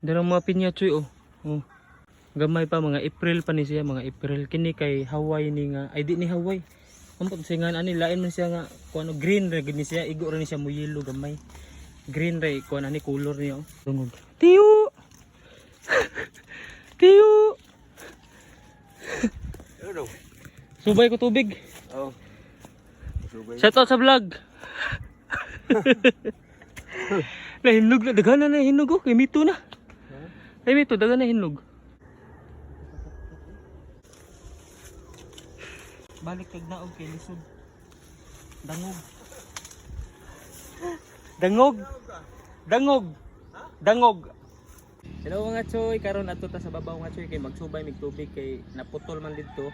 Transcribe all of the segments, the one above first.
Darang mga pinya, choy, oh. Oh. Gamay pa, mga April pa ni siya, mga April. Kini kay Hawaii ni nga, ay di ni Hawaii. Ambot siya nga ani, lain man siya nga kuan, green ra gid ni siya, igo ra ni siya mo yellow gamay. Green ra kuan ani color niya, oh. Dungog. Tiyo. Tiyo. Ano? Subay ko tubig. Oh. Subay. Shout out sa vlog. Nahinog na, daghan na nahinog, oh, kay mito na. Kay mito, daghan na hinog. Balik kag naog kay lisod. Dangog. Dangog. Dangog. Dangog. Hello mga choy, karon adto ta sa babaw nga choy kay magsubay mig tubig kay naputol man didto.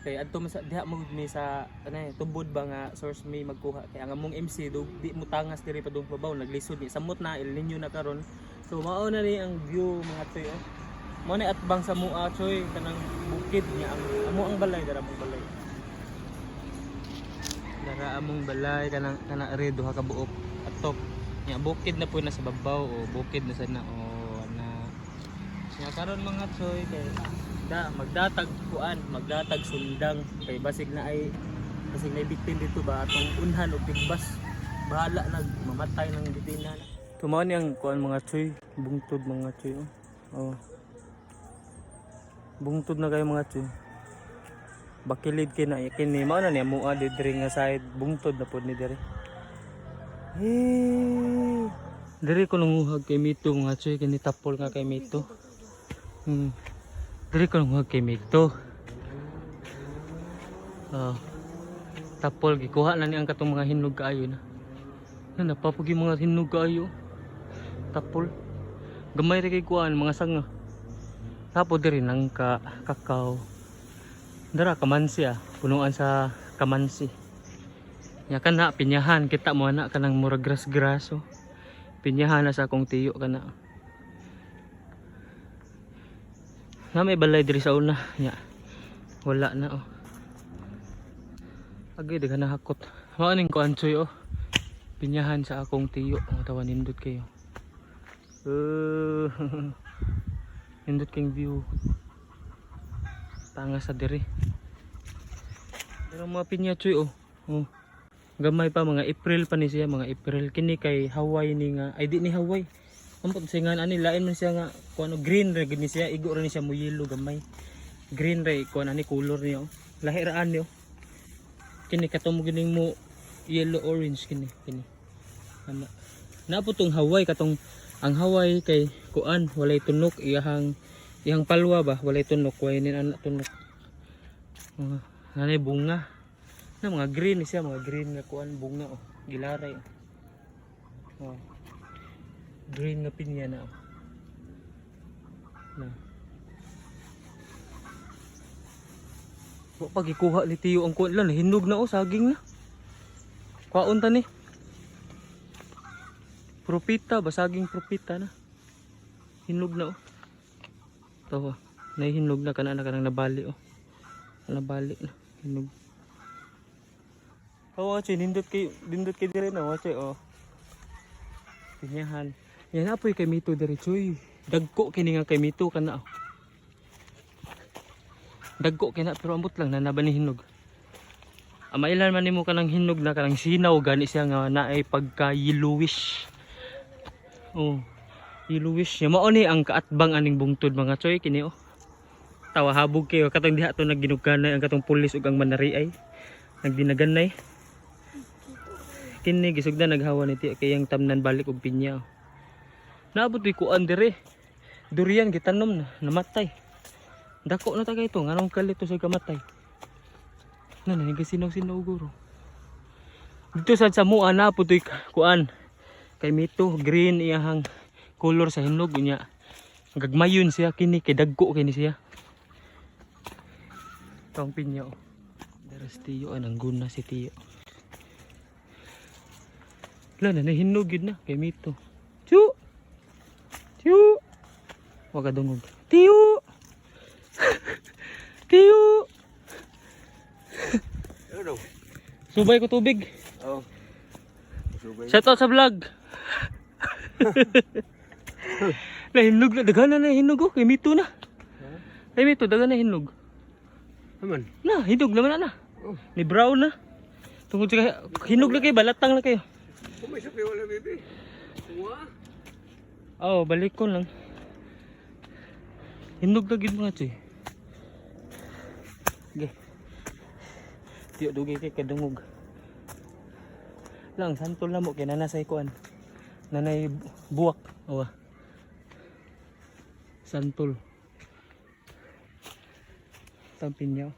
Kay adto man sa diha mo mi sa ano eh, tubod ba nga source mi magkuha kay ang among MC do di mo tangas diri padung babaw, naglisod ni samot na El Nino na karon. So mao na ni ang view mga choy, oh. Mao ni atbang sa mua choy, kanang bukid niya ang amo ang balay dara, among balay. Dara among balay kanang kana re duha ka buok atop. Nya bukid na po na sa babaw o bukid na sa na o na. Nya karon mga choy kay da magdatag kuan, magdatag sundang kay basig na ay bitin dito ba atong unhan og tigbas. Bahala nag mamatay ng bitina na. Tumaon niyang kuan mga choy, bungtod mga choy, oh. Oh. Bungtod na kayo mga choy. Bakilid kay na kini mao na niya mua diri nga side, bungtod na pod ni diri. Hey. Diri ko nanguhag kay Mito mga choy, kini tapol nga kay Mito. Diri ko nanguhag kay Mito. Oh. Tapol gikuha na ni ang katong mga hinog kaayo na. Na napapag yung mga hinog kaayo. Tapol. Gamay ra kay kuan mga sanga. Tapo diri nangka, kakao. Dara kamansi ah, punuan sa kamansi. Nya kana pinyahan kita mo ana kanang murag grass grass, oh. Pinyahan na sa akong tiyo kana. Na may balay diri sa una nya. Wala na, oh. Agay daghan na hakot. Mao ning kuan choy, oh. Pinyahan sa akong tiyo. Ang tawa, nindot kayo. Nindot kayong view. Tanga sa diri. Pero mga pinya choy, oh. Oh. Gamay pa, mga April pa ni siya, mga April. Kini kay Hawaii ni nga, ay di ni Hawaii. Ambot siya nga ani lain man siya nga kuan, green ra gid ni siya, igo ra ni siya mo yellow gamay. Green ra kuan ani color niya, oh. Lahi ra ani, oh. Kini katong mo gining mo yellow orange kini kini. Ana. Naa po tong Hawaii, katong ang Hawaii kay kuan walay tunok iyahang iyang palwa ba, walay tunok, way nin anak tunok. Mga nanay bunga. Na mga green siya, mga green nga kuan bunga, oh. Gilaray, oh. Oh. Green nga pinya na, oh. Na. Wa pa gikuha ni Tiyo ang kuan lang, hinog na, oh, saging na. Kwaon ta ni. Propita ba, saging propita na. Hinog na, oh. Tawa, nahihinog na kana na kanang nabali, oh. Nabali na, hinog. Oh, che, nindot kay dire na, oh, che, oh. Pinyahan. Yan apoy kay Mito dire, choy. Dagko kini nga kay Mito kana, oh. Dagko kina pero ambot lang na ni hinog. Amailan man nimo kanang hinog na kanang sinaw gani siya nga naay pagka yellowish. Oh. Yellowish niya. Mao ni ang kaatbang aning bungtod mga choy kini, oh. Tawa, habog kayo katong diha to nagginuganay ang katong pulis ug ang manariay. Nagdinaganay. Kini gisugdan naghawa ni tiya kay yang tamnan balik og pinya, oh. Naabot di kuan dire. Durian gitanom na namatay. Dako na tagay ito nganong kalito sa kamatay. Na nagasinaw-sinaw guro. Dito sa mua na putoy kuan. Kay mito green iyahang color sa hinog niya. Gagmayon siya kini kay dagko kini siya. Tong pinya, oh. Daras tiyo anang guna si tiyo. Wala na, nahinog yun na kay Mito. Tiyo! Tiyo! Huwag ka dungog. Tiyo! Tiyo! Ano? Subay ko tubig. Oh. Subay. Shout out sa vlog. Nahinog na daghan na nahinog oh, kay mito na. Kay mito daghan na hinog. Aman. Na, hinog naman na na. Oh. Ni brown na. Tungod sa hinog na kayo, balatang na kayo. Kung may sapi wala bibi. Wa. Oo, balik ko lang. Hinog na gid mga choy. Okay. Tiyo dugay kay kadungog. Lang santol na mo kay nanasay kuan. Nanay buwak. Awa. Santol. Tampin niya.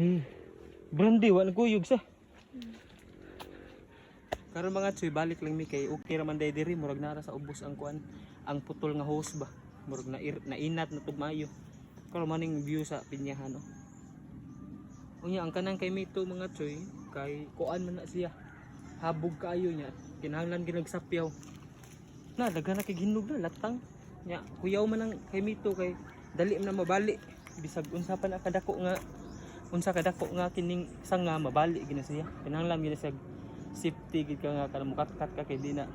Eh, brandy wa nagkuyog sa. Karon mga tsoy, balik lang mi kay okay ra man day diri, murag nara sa ubos ang kuan, ang putol nga hose ba. Murag na nainat na tugmayo. Karon maning view sa pinyahan oh. Unya ang kanang kay mito mga tsoy, kay kuan man na siya. Habog kaayo niya, kinahanglan ginagsapyaw. Na daghan na kay hinog na latang. Nya kuyaw man ang kay mito kay dali man na mabali. Bisag unsa pa na kadako nga unsa kadako nga kining sanga mabali gina siya. Kinahanglan gina siya safety gid ka nga kanang mukatkat ka kay di na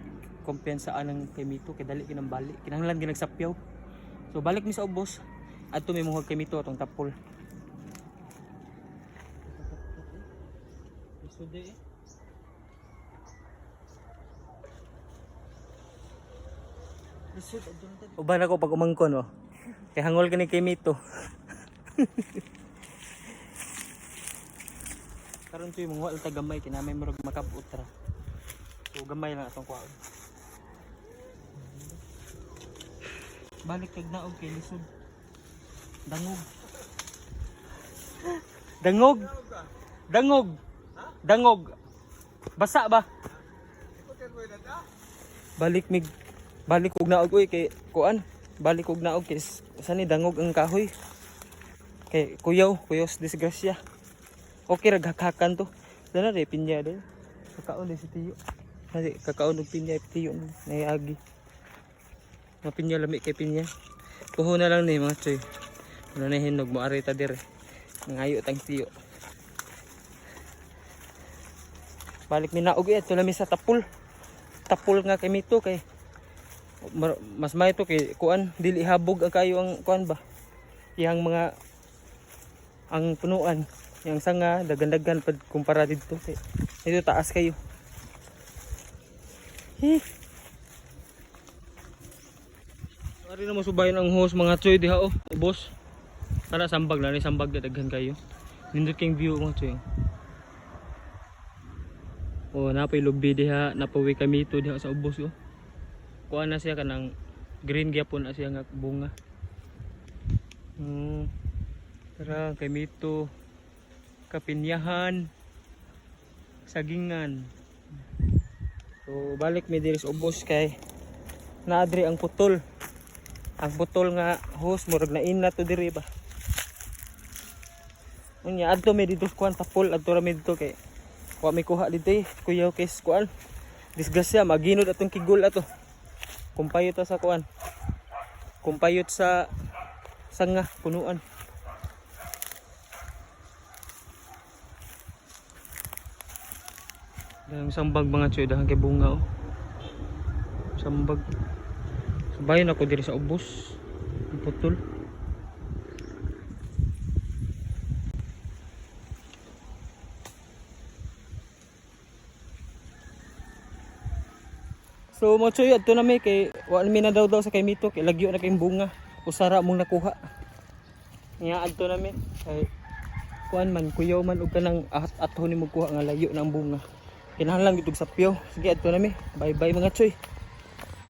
kumpiyansaan ang kay mito kay dali kinang bali. Kinahanglan ginagsapyaw. So balik mi sa ubos adto mi muhag kay mito atong tapol. Uban ako pag umangkon oh. Kay hangol kini kay Mito. Karon tuyo mga ta gamay kay namay murag makabot ra. So gamay lang atong kuwaon. Balik kag naog kay lisod. Dangog. Dangog. Dangog. Dangog. Basa ba? Balik mig balik og naog oy kay kuan. Balik og naog kay sani dangog ang kahoy. Kay kuyaw, kuyaw sa disgrasya. Okay ra gakakan to. Dala re pinya do. Kakaon din si Tiyo. Kasi kakaon og pinya Tiyo naiagi. Mga pinya lami kay pinya. Kuho na lang ni mga choy. Wala na hinog mo arita dire. Nangayo tang Tiyo. Balik mi naog eh, lami sa tapul. Tapul nga kay mito kay mas may to kay kuan dili habog ang kayo ang kuan ba. Iyang mga ang punuan, yang sanga dagan-dagan pad kumpara didto kay dito taas kayo. Hi. Ari na mo subayon ang host mga choy diha oh, ubos. Kana sambag na ni sambag na daghan kayo. Nindot kayong view mga choy. Oh, napoy lubi diha, napoy kamito diha sa ubos oh. Kuan na siya kanang green gyapon na siya nga bunga. Tara kay Mito. Kapinyahan. Sagingan. So balik mi diri sa ubos kay naadri ang putol. Ang putol nga hose murag na ina to diri ba. Unya adto mi dito kuan tapol adto ra mi dito kay wa mi kuha dito eh. Kuyaw kay kuan. Disgrasya maginod atong kigol ato. Kumpayot ta sa kuan. Kumpayot sa sanga punuan. Dahang sambag mga tsoy, dahang kay bunga oh. Sambag. Sabayon ako diri sa ubos. Ang putol. So mga tsoy, adto na mi kay wa mi na daw daw sa kay Mito kay lagyo na kay bunga. Usara mong nakuha. Nga adto na mi kay kuan man kuyaw man og kanang at-ato ni mo kuha nga layo na ang bunga. Kinahanglan gid og sapyo. Sige adto na mi. Bye bye mga tsoy.